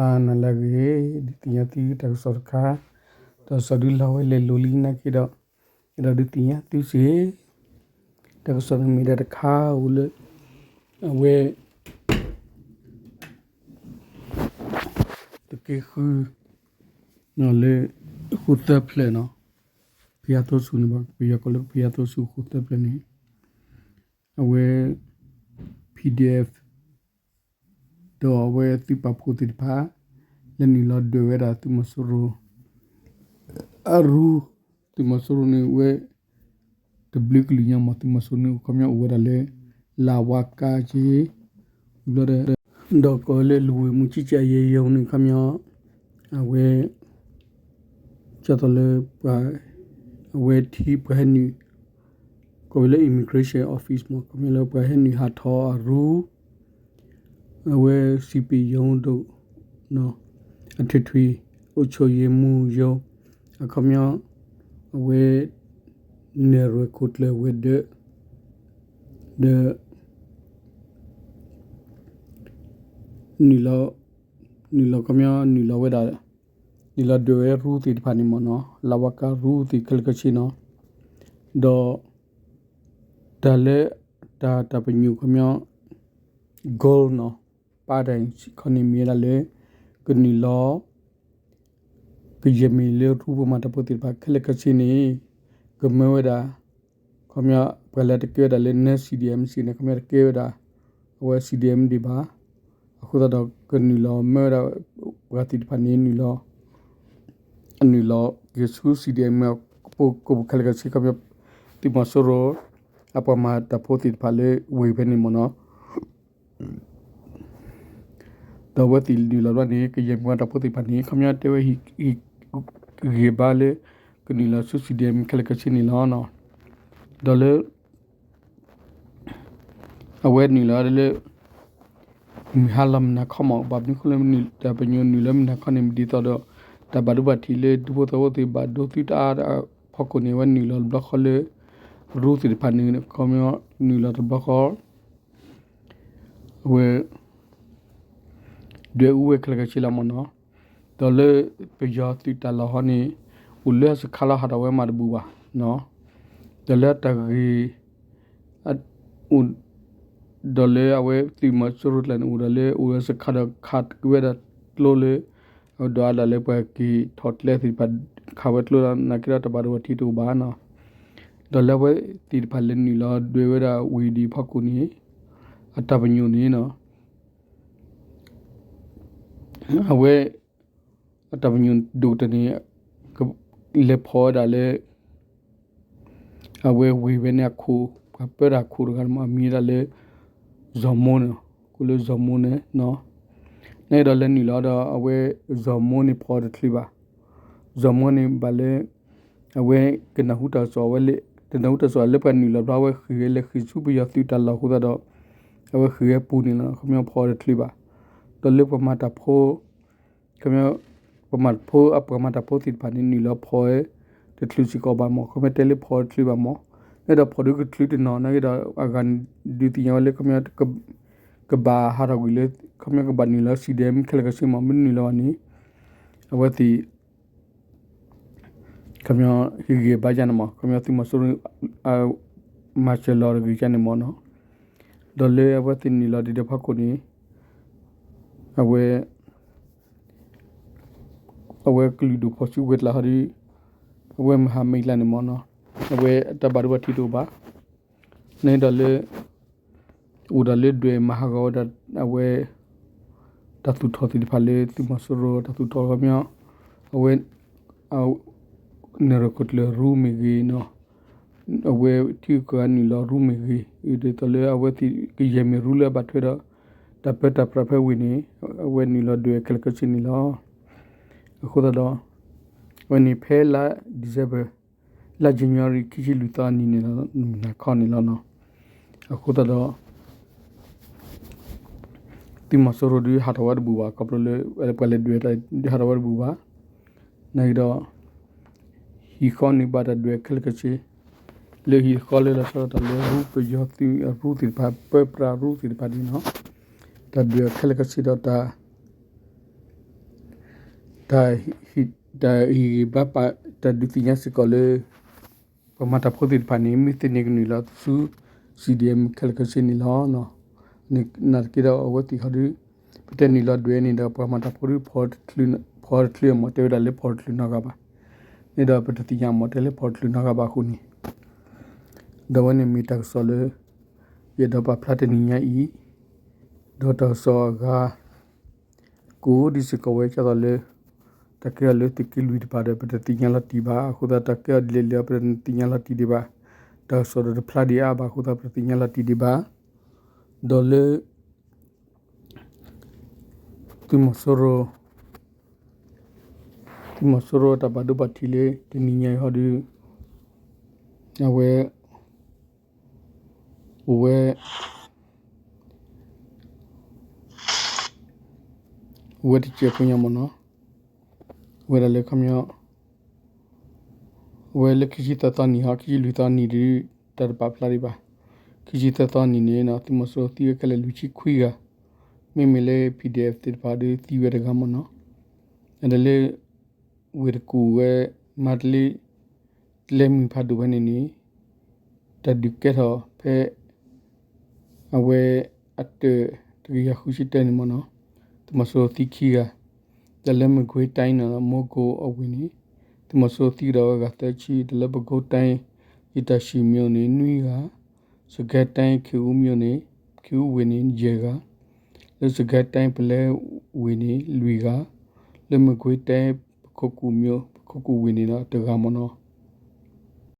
နၤလၢအဂ့ၤ, ဒုးသ့ၣ်ညါသုတၢ်ကစီၣ်တခါ, တၢ်ကစီၣ်ဒုးလီၤဝဲလဲၤလိၤလံနာ်က့ဒီး, အဲၣ်ဒိးဒုးသ့ၣ်ညါသုစ့ၢ်, တၢ်ကစီၣ်န့ၣ်မ့ၢ်ဒၣ်တခါအိၣ်လၢ အဝဲ သုးက့ဃု လၢ ဃိၣ်သၢဖျၢၣ်နီၤ, ဖယါသိဆူၣ်န့ၣ် ပယီၤကိးလၢဖယါသိဆူၣ်ဃိၣ်သၢဖျၢၣ်န့ၣ်, အဝဲ P D F ဒီးအဝဲသုးပာ်ဖှိၣ်သ့ၣ်တဖၣ် လဲၤနုာ်လီၤဒွဲၣ်ဝဲဒၣ်သုးမီၤစိရိၤ အရူ, သုးမီၤစိရိၤန့ၣ်ဝဲ တဘျုးကလုာ်ညါမး သုးမီၤစိရိၤန့ၣ် ခီပညီအိၣ်ဝဲဒၣ်လၢ လၢ်ဝါကါက့ၤ, ဘျီဒီး ဒီးကိးလၢလဝ့ၢ်မူကံကၠဲးယဲၢ်ယိၤန့ၣ် ခီပညီ အဝဲ ကၠီသီလၢ အဝဲထံပှၤဟဲနုာ် ကိးဝဲလၢ immigration office မး ခီပညီလၢပှၤဟဲနုာ်ဟးထီၣ်အရူ အဝဲစံးပ့ၤယိၤဒိၣ် အထွံၣ်ထွံၣ် အိၣ်ဆိၣ်ယံၤမူယိၤ အခီပညီ အဝဲ နဲၣ်ရွဲၣ်ခိၣ်ကျၢၢ်ဝဲၤဒၢး ဒီး နုာ်လီၤ နုာ်လီၤခီပညီ နုာ်လီၤဝဲဒၣ် နုာ်လီၤဒွဲၣ်ဝဲရူသ့ၣ်တဖၣ်န့ၣ်မ့ၢ်နီၤ လၢ်ဝါကါရူသ့ၣ်ခဲလၢာ်ခဲဆ့နီၤ ဒီး တၢ်လၢ တၢ်တၢ်ပညိၣ်ခီပညီ goal နီၤ ပာ်တၢ်ခီန့ၣ်မ့ၢ်ဝဲဒၣ်လၢ ကနုာ်လီၤ ကယဲၢ်မ့ၢ်လၢရူပှၤမၤတၢ်ဖိသ့ၣ်တဖၣ်ခဲလၢာ်ခဲဆ့န့ၣ် ကမၢဝဲဒၣ် ခီပညီ ပှၤလၢတကဲဝဲဒၣ်လၢ non-C D M စ့ၢ်န့ၣ် ခီပညီတကဲဝဲဒၣ် အဝဲ C D M ဒံးဘၣ်. အဃိသတးဒီး ကနုာ်လီၤမၢဝဲဒၣ် ပှၤသ့ၣ်တဖၣ်န့ၣ် နုာ်လီၤ နုာ်လီၤက့ၤဆူ C D M အပူၤ ကိးပူၤခဲလၢာ်ခဲဆ့ ခီပညီ သုးမီၤစိရိၤ အပှၤမၤတၢ်ဖိသ့ၣ်တဖၣ်လၢဝ့ၢ်ဖဲန့ၣ်မ့ၢ်နီၤ ဒီးအဝဲသ့ၣ်နုာ်လီၤဘျီန့ၣ် ကယဲၢ်မ့ၢ်ဝဲတၢ်ဖိသ့ၣ်တဖၣ်န့ၣ် ခီပညီတဲဝဲ ဟ့ၣ်ဂံၢ်ဘါလၢ ကနုာ်လီၤဆူ C D M ခဲလၢာ်ခဲဆ့န့ၣ်လီၤ. ဒီးလၢ အဝဲနုာ်လီၤလၢ မုၢ်ဟါလီၤမုၢ်နၤခီမး ဘၣ်မနုၤဃိလၢ တၢ်ပညိၣ်နုာ်လီၤမုၢ်နၤခီန့ၣ် ဒ်သိးဒီး တၢ်ဘၣ်ဒိဘၣ်ထံးလၢဒူဖိသဝီသ့ၣ် ဘၣ်ဒိသံတအါအဖီခိၣ်န့ၣ် အဝဲနုာ်လီၤတဘျီဃီလၢ ရူသ့ၣ်တဖၣ်န့ၣ် ခီပညီ နုာ်လီၤတဘျီဃီ အဝဲ ဒွဲၣ်အူဝဲခဲလၢာ်ခဲဆ့လီၤမ့ၢ်နီၤ. ဒီးလၢပယီၤသုးတၢ်လီၢ်ဟီန့ၣ် အိၣ်လၢအစခါလီၤဟးထီၣ်ဝဲမးတဘူၣ်ဘၣ်. ဒီးလၢတၢ်ဂ့ၢ် ဒီးလၢအဝဲသုးမီၤစိရိၤကျါန့ၣ် အိၣ်ဒီးလၢအိၣ်လၢစခါဒီးခးက့ၤဝဲဒၣ်ကျိလၢ အဝဲဒိးအါဒၣ်လၢပှၤက့ၤထီၣ်ကျဲသ့ၣ်တဖၣ် ခးဝဲကျိလီၤ နာ်က့ဒီးတၢ်ဘၣ်ဒိဘၣ်ထံးတအိၣ်ဘၣ်နီၤ. ဒီးလၢအဝဲသ့ၣ်တဖၣ်လဲၤနုာ်လီၤဒွဲၣ်ဝဲဒၣ်ဝ့ၢ်ဒံးဖီခိၣ်န့ၣ် အတၢ်ပညိၣ်န့ၣ်နီၤ အဝဲ အတၢ်ပညိၣ်ဒိၣ်ကတၢၢ်န့ၣ် လဲၤဖီၣ်ဝဲဒၣ်လၢ အဝဲဝ့ၢ်ဝဲန့ၣ်အခိၣ် ပှၤပၢတၢ်ခိၣ်တဂၤန့ၣ်မ့ၢ် အမံၤဝဲဒၣ်လၢ စီၤမိန့ၣ် ကိးလၢစီၤမိန့ၣ် န့ၣ်ဒီးလဲၤနုာ်လီၤဒီးအဝဲ စီၤမိန့ၣ်ဖီၣ်တချုးဘၣ်. စီၤမိန့ၣ်ဘၣ်လၢ အဝဲကနၢ်ဟူတၢ်ကစီၣ်ဝဲလၢ တနၢ်ဟူတၢ်ကစီၣ်လၢပှၤနုာ်လီၤဘျီ အဝဲဃ့ၢ်ဝဲလဲၤဃ့ၢ်ဆူပယီၤသုးတၢ်လီၢ်အဃိသတးဒီး အဝဲဃ့ၢ်ဝဲပူၤန့ၣ်လီၤ ခီပညီဖီၣ်တချုးဘၣ်. ဒီးလၢပှၤမၤတၢ်ဖိ ခီပညီ ပှၤမၤတၢ်ဖိ အပှၤမၤတၢ်ဖိသ့ၣ်တဖၣ်န့ၣ် နုာ်လီၤဖီၣ်ဝဲတချုးစ့ၢ်ကီးဘၣ်မး ခီပညီတဲလၢဖီၣ်တချုးဘၣ်မး န့ၣ်ဒီးဖီၣ်ဒုးကချုးတနီၤ နာ်က့ဒီး အဂၤဒုးသ့ၣ်ညါဝဲလၢ ခီပညီ ကဘၣ်ဟးထီၣ်ကွံာ်လၢ ခီပညီကဘၣ်နုာ်လီၤ C D M ခဲလၢာ်ခဲဆ့မး မ့ၢ်နုာ်လီၤဘၣ်န့ၣ် အဝဲသ့ၣ် ခီပညီ ဟ့ၣ်ဂံၢ်ဘါယါန့ၣ်မး ခီပညီသုးမီၤစိရိၤ မၤစၢၤလီၤတဂ့ၤယါန့ၣ်မးနီၤ. ဒီးလၢအဝဲသ့ၣ်နုာ်လီၤဒံးဒီးဖီခိၣ်န့ၣ် အဝဲ အဝဲကလုာ်ဒူၣ်ဖီၣ်စုကဝဲၤကျါဟီဒီး အဝဲမဟာမိတ်ကျါန့ၣ်မးနီၤ အဝဲတၢ်ဘၣ်ဒိဘၣ်ထံးတအိၣ်ဘၣ်. န့ၣ်ဒီးလၢ အိၣ်ဒီးလၢဒွဲၣ်မၤဟးဂီၤဝဲဒၣ် အဝဲ တၢ်သူၣ်ထီၣ်သ့ၣ်တဖၣ်လၢသုးမီၤစိရိၤတၢ်သူၣ်ထီၣ်ခီပညီ အဝဲ နဲၣ်ရွဲၣ်ခိၣ်ကျၢၢ်ရူမ့ၢ်ဂ့ၤနီၤ အဝဲထံဂုၤကီၢ်ဂၤနုာ်လီၤရူမ့ၢ်ဂ့ၤ ဒ်သိးလၢအဝဲသ့ၣ်ကယဲၢ်မ့ၢ်ရူလၢအဘၣ်ထွဲဒီး တၢ်ပၢတၢ်ပြးဖဲဝ့ၢ်န့ၣ် အဝဲနုာ်လီၤဒွဲၣ်ခဲလၢာ်ခဲဆ့န့ၣ်လီၤ. အဃိသတးဒီး အဝဲန့ၣ်ဖဲလါ December လါ January ခံဆံလွံၢ်သီအနံၤန့ၣ်လီၤ နံၣ်ခီန့ၣ်လီၤနီၤ. အဃိသတးဒီး သုးမီၤစိရိၤဒုးဟးထီၣ်ဝဲတဘူၣ်ဘၣ် ခီဖျိလၢ ပှၤလဲၤဒွဲၣ်တၢ်ဒုးဟးထီၣ်ဝဲတဘူၣ်ဘၣ်. နာ်က့ဒီး ဟံၣ်ဃီန့ၣ်ဘၣ်တၢ်ဒွဲၣ်ခဲလၢာ်ခဲဆ့ လၢဟံၣ်ဃီလၢလီၤဆီဒၣ်တၢ်လၢရူပယီၤသုးအရူသ့ၣ်တဖၣ် ပၢပြးရူသ့ၣ်တဖၣ်န့ၣ်နီၤ တၢ်ဒွဲၣ်ခဲလၢာ်ခဲဆ့ဒီးတၢ် တၢ်ဟ့ၣ်ဂံၢ်ဘါပာ် တၢ်ဒုးသ့ၣ်ညါစ့ၢ်ကီးလၢ ပှၤမၤတၢ်ဖိသ့ၣ်တဖၣ်န့ၣ် မ့ၢ်သ့န့ၣ်ကနုာ်လီၤဆူ CDM ခဲလၢာ်ခဲဆ့န့ၣ်လီၤ. နာ်သက့ဒီးအဝဲသ့ၣ်ဟီဒုး ပတဲနုာ်လီၤဒွဲၣ်န့ၣ်ဒီး ပှၤမၤတၢ်ဖိဒုး ဖီတချုးအမး တဲဝဲဒၣ်လၢဖီတချုးနီတဂၤဘၣ်. န့ၣ်ဒီးပတသ့ၣ်ညါအမး တဲလၢဖီတချုးနီတဂၤဘၣ်အဃိန့ၣ် ဒီးအဝဲန့ၣ်မ့ၢ်တၢ်ကစီၣ်လၢ ယအဲၣ်ဒိးပာ်ဖျါတနံၤညါအံၤ, ဒီးတၢ်ကစီၣ်အဂၤ ကိးဒံစ့ၢ်ကီးဝဲဒ်သိးလၢ တၢ်ကဲအီၤလၢသုးက့လွံၢ်တဖၣ်ဒီး ပတသ့ၣ်ညါလီၤတံၢ်ဘၣ်. အဃိသတး တၢ်ကဲအီၤဒ်လဲၣ်လဲၣ်အီၤ ပတသ့ၣ်ညါလီၤတံၢ်ဒံးဘၣ်. တၢ်ကစီၣ်ဒီးတဖျါဒံးအါဘၣ်အဃိသတး ပတသ့ၣ်ညါလီၤတံၢ်ဒံးဘၣ်. ဒီးလၢ သုးမီၤစိရိၤ သုးမီၤစိရိၤတၢ်ဘၣ်ဒိဘၣ်ထံးလၢတနံၤညါအံၤဟီဒုး အဝဲ အိၣ်ဝဲ အိၣ်ဝဲတစဲးဖိညါမ့ၢ်နီၤ, ဝဲဒၣ်လၢခီပညီ အဝဲလၢခံဆံသၢသီနံၤဟီ ခံဆံလွံၢ်သီနံၤဒုး တၢ်တပာ်ဖျါဒံးဘၣ်. ခံဆံသၢသီနံၤန့ၣ် သုးမီၤစိရိၤသံဝဲခဲလၢာ်လွံၢ်ဆံခွံဂၤ, မ့မ့ၢ်လၢ PDF သ့ၣ်တဖၣ်ဒုးသံဝဲတဂၤမ့ၢ်နီၤ. ဒီးလၢ ဝ့ၢ်တကူၣ်ဝဲ မါတလ့ တလဲမုၢ်ဖးဒိၣ်ဖဲန့ၣ်န့ၣ် တၢ်ဒုးကဲထီၣ်ဖဲ အဝဲအတၢၢ်တကယၤဃုဆံတၢန့ၣ်မ့ၢ်နီၤ, သုးမီၤစိရိၤသံခံဂၤ, ဒီးလၢမကွ့ၤတၢ်အံၤန့ၣ် မိကိအဝ့ၢ်န့ၣ် သုးမီၤစိရိၤသံကဒီးဝဲဂၤသၢဆံ, ဒီးလၢပဲခူးတိုင်း ယတၢ်ၡံၣ်မ့ၢ်အိၣ်န့ၣ် နွံဂၤ, စစ်ကိုင်းတိုင်း ခင်ဦးမြို့န့ၣ် ခင်ဦးဝ့ၢ်န့ၣ် ယဲၢ်ဂၤ, လၢ စစ်ကိုင်းတိုင်း ပုလဲဝ့ၢ်န့ၣ် လွံၢ်ဂၤ, လၢမကွ့ၤတၢ် ပခိၣ်ကူၣ်မ့ၢ် ပခိၣ်ကူၣ်ဝ့ၢ်န့ၣ်ဒီးတဂၤမ့ၢ်နီၤ.